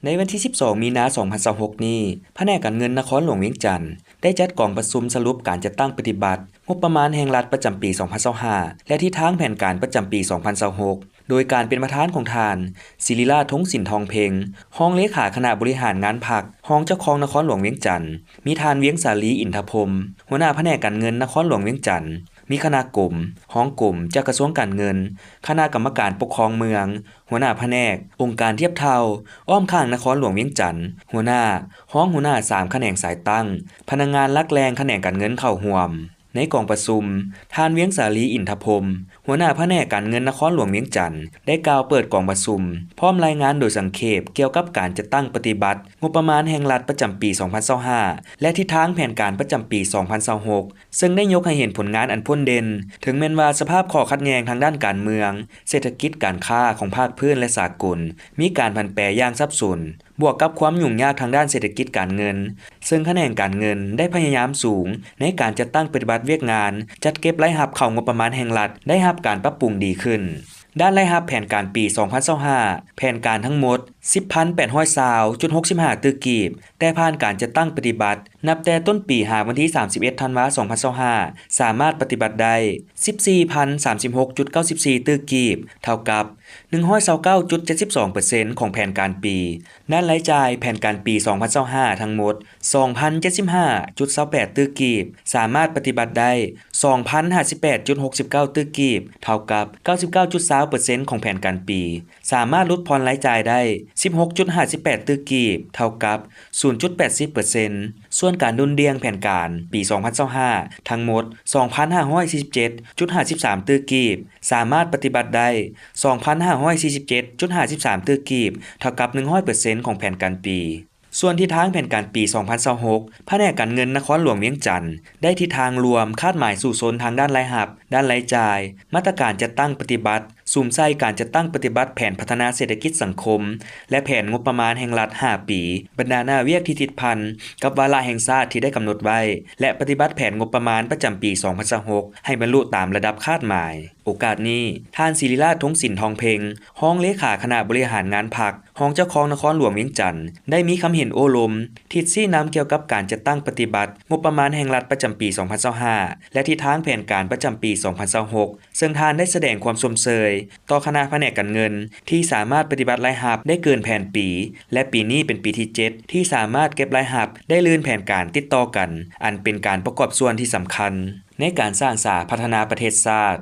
ໃນວັນທີສິບສອງ ມີນາ ສອງພັນຊາວຫົກນີ້, ພະແນກການເງິນນະຄອນຫຼວງວຽງຈັນ ໄດ້ຈັດກອງປະຊຸມສະຫຼຸບການຈັດຕັ້ງປະຕິບັດງົບປະມານແຫ່ງລັດປະຈຳປີສອງພັນຊາວຫ້າ ແລະ ທິດທາງແຜນການປະຈຳປີສອງພັນຊາວຫົກ ໂດຍການເປັນປະທານຂອງທ່ານ ສິລິລາດ ທົງສິນທອງເພັງ, ຮອງເລຂາຄະນະບໍລິຫານງານພັກ, ຮອງເຈົ້າຄອງນະຄອນຫຼວງວຽງຈັນ, ມີທ່ານ ວຽງສາລີ ອິນທະພົມ, ຫົວໜ້າພະແນກການເງິນນະຄອນຫຼວງວຽງຈັນ, ມີຄະນະກົມ, ຮອງກົມຈາກກະຊວງການເງິນ, ຄະນະກຳມະການປົກຄອງເມືອງ, ຫົວໜ້າພະແນກ, ອົງການທຽບເທົ່າ, ອ້ອມຂ້າງນະຄອນຫຼວງວຽງຈັນ, ຫົວໜ້າ, ຮອງຫົວໜ້າສາມຂະແໜງສາຍຕັ້ງ, ພະນັກງານຫຼັກແຫຼ່ງຂະແໜງການເງິນເຂົ້າຮ່ວມ. ໃນກອງປະຊຸມ, ທ່ານ ວຽງສາລີ ອິນທະພົມ, ຫົວໜ້າພະແນກການເງິນນະຄອນຫຼວງວຽງຈັນ ໄດ້ກ່າວເປີດກອງປະຊຸມ, ພ້ອມລາຍງານໂດຍສັງເຂບກ່ຽວກັບການຈັດຕັ້ງປະຕິບັດງົບປະມານແຫ່ງລັດປະຈຳປີສອງພັນຊາວຫ້າ ແລະ ທິດທາງແຜນການປະຈຳປີສອງພັນຊາວຫົກ ເຊິ່ງໄດ້ຍົກໃຫ້ເຫັນຜົນງານອັນພົ້ນເດັ່ນ, ເຖິງແມ່ນວ່າສະພາບຂໍ້ຂັດແຍ່ງທາງດ້ານການເມືອງ, ເສດຖະກິດ, ການຄ້າຂອງພາກພື້ນ ແລະ ສາກົນ ມີການຜັນແປຢ່າງສັບສົນ, ບວກກັບຄວາມຫຍຸ້ງຍາກທາງດ້ານເສດຖະກິດການເງິນ, ເຊິ່ງຂະແໜງການເງິນໄດ້ພະຍາຍາມສູງໃນການຈັດຕັ້ງປະຕິບັດວຽກງານຈັດເກັບລາຍຮັບເຂົ້າງົບປະມານແຫ່ງລັດ ໄດ້ຮັບການປັບປຸງດີຂຶ້ນ. ດ້ານລາຍຮັບແຜນການປີສອງພັນຊາວຫ້າ ແຜນການທັງໝົດ ສິບພັນແປດຮ້ອຍຊາວຈຸດຫົກສິບຫ້າຕື້ກີບ, ແຕ່ຜ່ານການຈັດຕັ້ງປະຕິບັດ ນັບແຕ່ຕົ້ນປີຫາວັນທີສາມສິບເອັດ ທັນວາ ສອງພັນຊາວຫ້າ ສາມາດປະຕິບັດໄດ້ ສິບສີ່ພັນສາມສິບຫົກຈຸດເກົ້າສິບສີ່ຕື້ກີບ, ເທົ່າກັບ ໜຶ່ງຮ້ອຍຊາວເກົ້າຈຸດເຈັດສິບສອງເປີເຊັນ ຂອງແຜນການປີ. ດ້ານລາຍຈ່າຍແຜນການປີສອງພັນຊາວຫ້າ ທັງໝົດ ສອງພັນເຈັດສິບຫ້າຈຸດຊາວແປດຕື້ກີບ, ສາມາດປະຕິບັດໄດ້ ສອງພັນຫ້າສິບແປດຈຸດຫົກສິບເກົ້າຕື້ກີບ, ເທົ່າກັບ ເກົ້າສິບເກົ້າຈຸດຊາວເປີເຊັນ ຂອງແຜນການປີ. ສາມາດຫຼຸດຜ່ອນລາຍຈ່າຍໄດ້ ສິບຫົກຈຸດຫ້າສິບແປດຕື້ກີບ, ເທົ່າກັບ ສູນຈຸດແປດສິບເປີເຊັນ. ສ່ວນການດຸ່ນດ່ຽງແຜນການປີສອງພັນຊາວຫ້າ ທັງໝົດ ສອງພັນຫ້າຮ້ອຍສີ່ສິບເຈັດຈຸດຫ້າສິບສາມຕື້ກີບ, ສາມາດປະຕິບັດໄດ້ ສອງພັນຫ້າຮ້ອຍສີ່ສິບເຈັດຈຸດຫ້າສິບສາມຕື້ກີບ, ເທົ່າກັບ ໜຶ່ງຮ້ອຍເປີເຊັນ ຂອງແຜນການປີ. ສ່ວນທິດທາງແຜນການປີສອງພັນຊາວຫົກ ພະແນກການເງິນນະຄອນຫຼວງວຽງຈັນ ໄດ້ທິດທາງລວມຄາດໝາຍສູ້ຊົນທາງດ້ານລາຍຮັບ, ດ້ານລາຍຈ່າຍ, ມາດຕະການຈັດຕັ້ງປະຕິບັດ, ສຸມໃສ່ການຈັດຕັ້ງປະຕິບັດແຜນພັດທະນາເສດຖະກິດສັງຄົມ ແລະ ແຜນງົບປະມານແຫ່ງລັດຫ້າປີ, ບັນດາໜ້າວຽກທີ່ຕິດພັນກັບວາລະແຫ່ງຊາດທີ່ໄດ້ກຳນົດໄວ້ ແລະ ປະຕິບັດແຜນງົບປະມານປະຈຳປີສອງພັນຊາວຫົກ ໃຫ້ບັນລຸຕາມລະດັບຄາດໝາຍ. ໂອກາດນີ້, ທ່ານ ສິລິລາດ ທົງສິນທອງເພັງ, ຮອງເລຂາຄະນະບໍລິຫານງານພັກ, ຮອງເຈົ້າຄອງນະຄອນຫຼວງວຽງຈັນ ໄດ້ມີຄຳເຫັນໂອ້ລົມ, ທິດຊີ້ນຳກ່ຽວກັບການຈັດຕັ້ງປະຕິບັດງົບປະມານແຫ່ງລັດປະຈຳປີສອງພັນຊາວຫ້າ ແລະ ທິດທາງແຜນການປະຈຳປີສອງພັນຊາວຫົກ ເຊິ່ງທ່ານໄດ້ສະແດງຄວາມຊົມເຊີຍຕໍ່ຄະນະພະແນກການເງິນ ທີ່ສາມາດປະຕິບັດລາຍຮັບໄດ້ເກີນແຜນປີ ແລະ ປີນີ້ເປັນປີທີເຈັດ ທີ່ສາມາດເກັບລາຍຮັບໄດ້ລື່ນແຜນການຕິດຕໍ່ກັນ, ອັນເປັນການປະກອບສ່ວນທີ່ສຳຄັນໃນການສ້າງສາພັດທະນາປະເທດຊາດ.